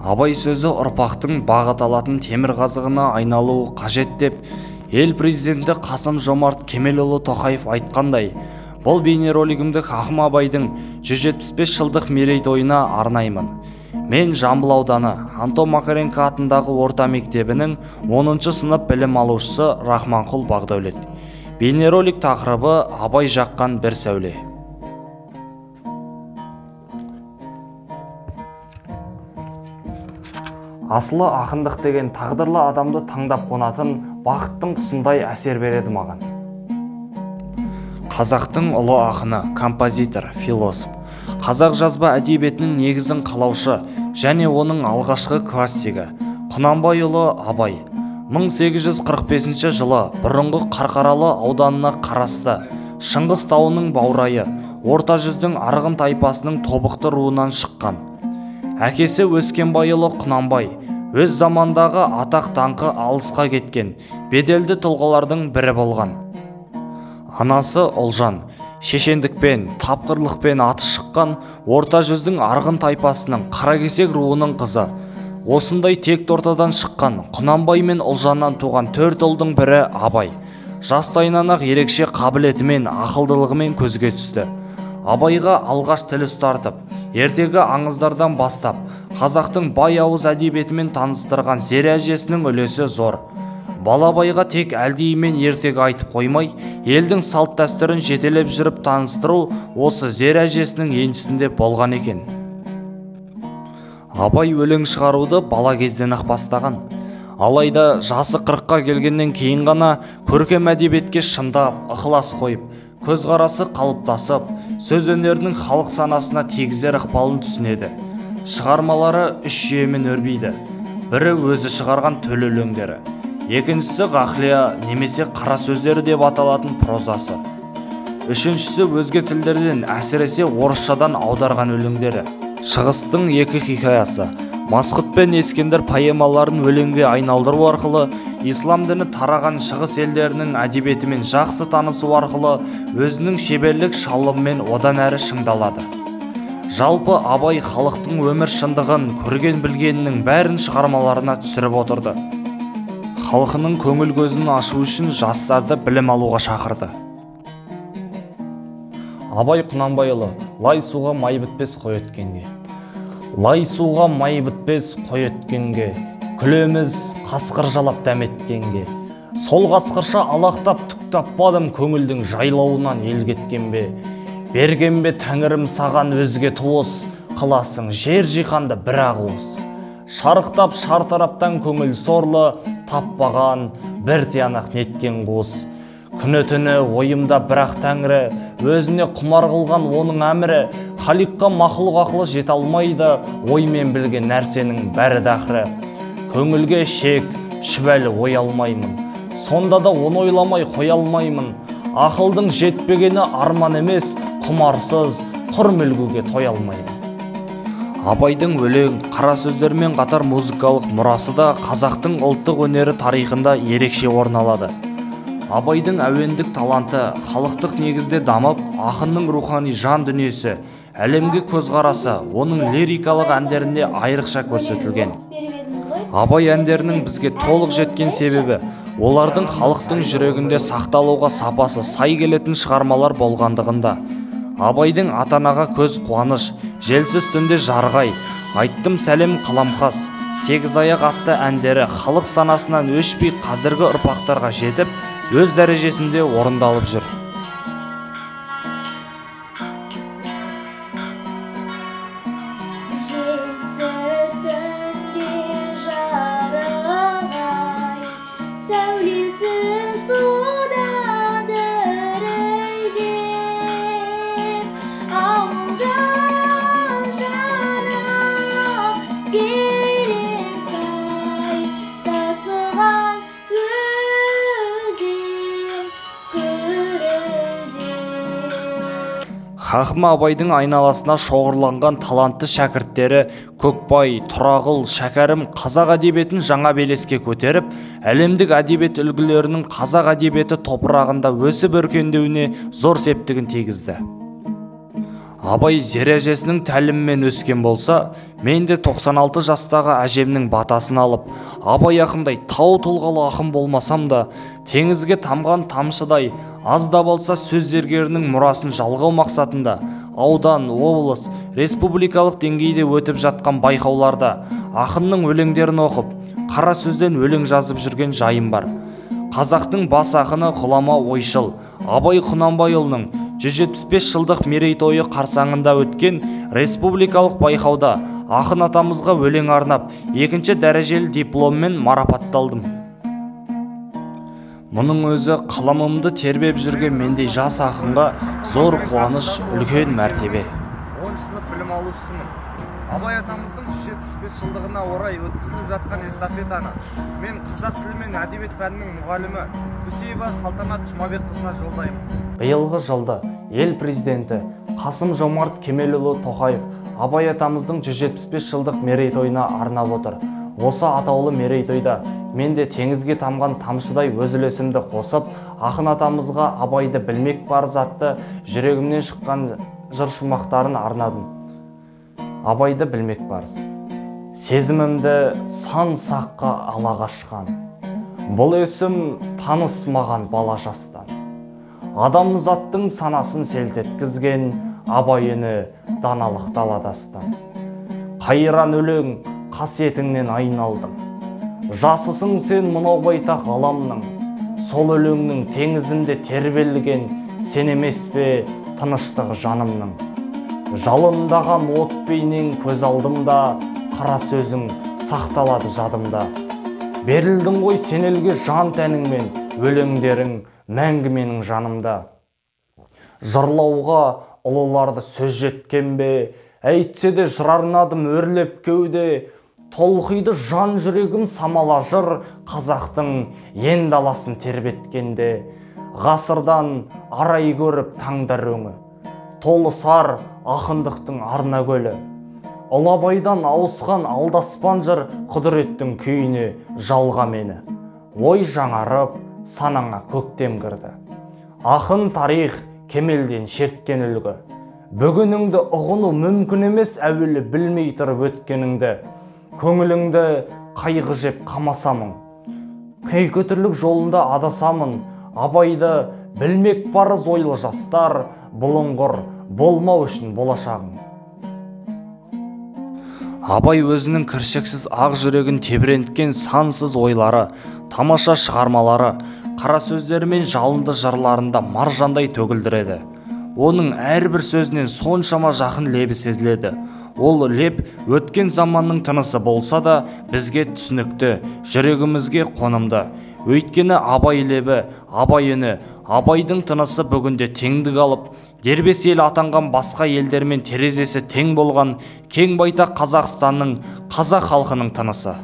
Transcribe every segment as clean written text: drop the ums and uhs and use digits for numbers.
Абай сөзі ұрпақтың бағыт алатын темір қазығына айналуы қажет деп ел президенті Қасым-Жомарт Кемелұлы Тоқаев айтқандай, бұл бейнеролигімді хақым Абайдың 175 жылдық мерейтойына арнаймын. Мен Жамбыл ауданы Антон Макаренко атындағы орта мектебінің 10-шы сынып білім алушысы Рахманқұл Бағдәулет. Бейнеролик тақырыбы Абай жаққан бір сәуле. Асылы ақындық деген тағдырлы адамды таңдап қонатын бақыттың құсындай әсер береді маған. Қазақтың ұлы ақыны, композитор, философ, қазақ жазба әдебиетінің негізін қалаушы және оның алғашқы классигі Құнанбайұлы Абай 1845 жылы бұрынғы Қарқаралы ауданына қарасты Шыңғыс тауының баурайы Орта жүздің Арғын тайпасының тобықты руынан шыққан. Әкесі Өскенбайұлы Құнанбай өз замандағы атақ даңқы алысқа кеткен беделді тұлғалардың бірі болған. Анасы Ұлжан шешендікпен, тапқырлықпен аты шыққан Орта жүздің Арғын тайпасының Қаракесек руының қызы. Осындай текті ортадан шыққан Құнанбай мен Ұлжаннан туған төрт ұлдың бірі Абай. Жастайынан-ақ ерекше қабілетімен, ақылдылығымен көзге түсті. Абайға алғаш тіл ұстартып, ертегі аңыздардан бастап, қазақтың бай ауыз әдебиетімен таныстырған Зере әжесінің үлесі зор. Бала Абайға тек әлдиімен ертегі айтып қоймай, елдің салт-дәстүрін жетелеп жүріп таныстыру осы Зере әжесінің еншісінде болған екен. Абай өлең шығаруды бала кезден-ақ бастаған. Алайда жасы 40-қа келгеннен кейін ғана көркем әдебиетке шындап, ықылас қойып, көзқарасы қалыптасып, сөз өнерінің халық санасына тигізер ықпалын түсінеді. Шығармалары үш жүйемен өрбиді. Бірі өзі шығарған төл өлеңдері, екіншісі ғақлия немесе қара сөздері деп аталатын прозасы, үшіншісі өзге тілдерден, әсіресе орысшадан аударған өлеңдері. Шығыстың екі хикаясы, Масқұт пен Ескендір поэмаларын өлеңге айналдыру арқылы ислам діні тараған шығыс елдерінің әдебиетімен жақсы танысу арқылы өзінің шеберлік шалымымен одан әрі шыңдалады. Жалпы Абай халықтың өмір шындығын, көрген білгенінің бәрін шығармаларына түсіріп отырды. Халқының көңіл көзін ашу үшін жастарды білім алуға шақырды. Абай Құнанбайұлы лай суға май бітпес қой өткенге. Лай суға май бітпес қой өткенге, күлеміз қасқыр жалап дәметкенге. Сол қасқырша алақтап түк таппадым, көңілдің жайлауынан ел кеткен бе? Берген бе тәңірім саған өзге туыс, қыласың жер жиһанды бір ақ уыс. Шарықтап шар тараптан көңіл сорлы, таппаған бір тиянақ неткен қуыс. Күні түні ойымда бірақ тәңірі, өзіне құмар қылған оның әмірі. Халиққа мақұлық ақылы жете алмайды, оймен білген нәрсенің бәрі дақыры. Көңілге шек, шүбәлі ой алмаймын, сонда да оны ойламай қоя алмаймын. Ақылдың жетпегені арман емес, құмарсыз құр мүлгуге тоя алмаймын. Абайдың өлең, қара сөздермен қатар музыкалық мұрасы да қазақтың ұлттық өнері тарихында ерекше орын алады. Абайдың әуендік таланты халықтық негізде дамып, ақынның рухани жан дүниесі, әлемге көзқарасы оның лирикалық әндерінде айрықша көрсетілген. Абай әндерінің бізге толық жеткен себебі, олардың халықтың жүрегінде сақталуға сапасы сай келетін шығармалар болғандығында. Абайдың ата-анаға көз қуаныш, желсіз түнде жарғай, айттым сәлем қаламқас, сегіз аяқ атты әндері халық санасынан өшпей қазіргі ұрпақтарға жетіп, өз дәрежесінде орындалып жүр. Желсіз түнде жарық ай, сәулесі суда дірілдеп, ауылда жарық керең сай, тасыған өзен күрілдеп. Хақым Абайдың айналасына шоғырланған талантты шәкірттері Көкбай, Тұрағұл, Шәкәрім қазақ әдебиетін жаңа белеске көтеріп, әлемдік әдебиет үлгілерінің қазақ әдебиеті топырағында өсіп өркендеуіне зор септігін тигізді. Абай Зере әжесінің тәлімімен өскен болса, мен де 96 жастағы әжемнің батасын алып, Абай ақындай тау тұлғалы ақын болмасам да, теңізге тамған тамшыдай аз да болса сөз зергерінің мұрасын жалғау мақсатында аудан, облыс, республикалық деңгейде өтіп жатқан байқауларда ақынның өлеңдерін оқып, қара сөзден өлең жазып жүрген жайым бар. Қазақтың бас ақыны ғұлама ойшыл Абай Құнанбайұлының 175 жылдық мерейтойы қарсаңында өткен республикалық байқауда ақын атамызға өлең арнап, екінші дәрежелі дипломмен марапатталдым. Мұның өзі қаламымды тербеп жүрген мендей жас ақынға зор қуаныш, үлкен мәртебе. 10 сынып білім алушысымын. Абай атамыздың 175 жылдығына орай өткізіліп жатқан эстафетаны мен қазақ тілі мен әдебиет пәнінің мұғалімі Күсеева Салтанат Жұмабекқызына жолдаймын. Биылғы жылды ел президенті Қасым Жомарт Кемелұлы Тоқаев Абай атамыздың 175 жылдық мерейтойына арнап отыр. Осы атаулы мерейтойда мен де теңізге тамған тамшыдай өз үлесімді қосып, ақын атамызға Абайды білмек парыз атты жүрегімнен шыққан жыр шумақтарын арнадым. Абайды білмек парыз. Сезімімді сан саққа ала қашқан. Бұл есім таныс маған бала жастан. Адамзаттың санасын селтеткізген Абай үні даналық даладастан. Қайран өлең қасиетіңнен айналдым. Жасысың сен мынау байтақ ғаламның. Сол өлеңнің теңізінде тербелген сен емес пе тыныштығы жанымның. Жалындаған от бейнең көз алдымда, қара сөзің сақталады жадымда. Берілдің ғой сен елге жан тәніңмен, өлеңдерің мәңгі менің жанымда. Жырлауға ұлыларды сөз жеткен бе, әйтсе де жыр арнадым өрлеп кеуде. Толқиды жан жүрегім самала жыр, қазақтың ен даласын тербеткенде. Ғасырдан арай көріп таңдар өңі, толысар ақындықтың арна көлі. Ұлы Абайдан ауысқан алдаспан жыр, құдіреттің күйіне жалға мені. Ой жаңарып, санаңа көктем кірді. Ақын тарих кемелден шерткен үлгі. Бүгініңді ұғыну мүмкін емес, әуелі білмей тұрып өткеніңді. Көңіліңді қайғы жеп қамасамын, қиын жолында адасамын. Абайды білмек парыз ойлы жастар, бұлыңғыр болмау үшін болашағың. Абай өзінің кіршіксіз ақ жүрегін тебіренткен сансыз ойлары, тамаша шығармалары, қара сөздері мен жалынды жырларында маржандай төгілдіреді. Оның әрбір сөзінен соншама жақын лебі сезіледі. Ол леп өткен заманның тынысы болса да бізге түсінікті, жүрегімізге қонымды. Өйткені Абай лебі, Абай үні, Абайдың тынысы бүгінде теңдік алып, дербес ел атанған басқа елдермен терезесі тең болған кең байтақ Қазақстанның, қазақ халқының тынысы.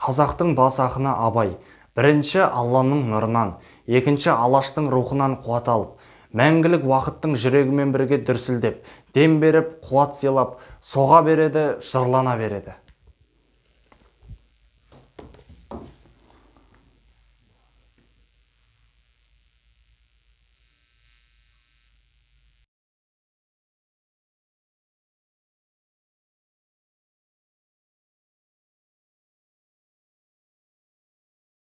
Қазақтың бас ақыны Абай бірінші Алланың нұрынан, екінші Алаштың рухынан қуат алып, мәңгілік уақыттың жүрегімен бірге дүрсілдеп, дем беріп, қуат сыйлап, соға береді, жырлана береді.